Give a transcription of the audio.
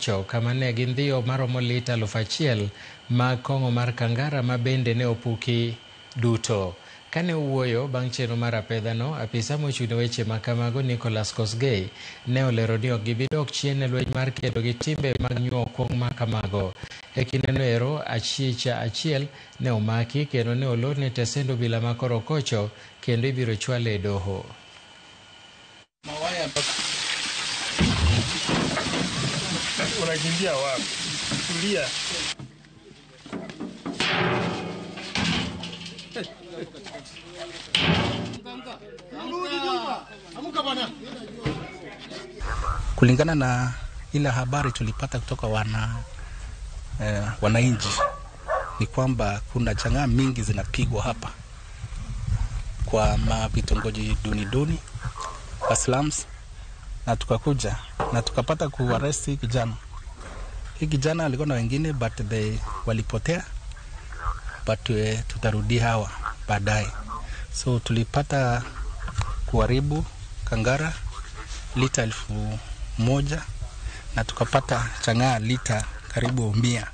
Korokocho kama ne gindhiyo maromo lita 1000 mag kong'o mar Kangara ma bende ne opuki duto. Kane owuoyo bang' chenro mar apedhano, apisa mochung' ne weche ma kamago Nicholas Kosgei ne olero ni ok gibi dok chien e lweny mar kedo gi timbe mag nyuo kuong' ma kamago. E kindeno ero, achich achiel ne omaki kendo ne olorne tesend obila ma Korokocho kendo ibiro chwale e doho. Unakimbia wapi? Tulia. Kulingana na ile habari tulipata kutoka wananchi ni kwamba kuna chang'aa mingi zinapigwa hapa kwa mavitongoji duni duni kwa slums, na tukakuja na tukapata kuarrest hii kijana. Hii kijana alikuwa na wengine but they walipotea, but tutarudi hawa baadaye. So tulipata kuharibu Kangara lita 1000 na tukapata chang'aa lita karibu 100.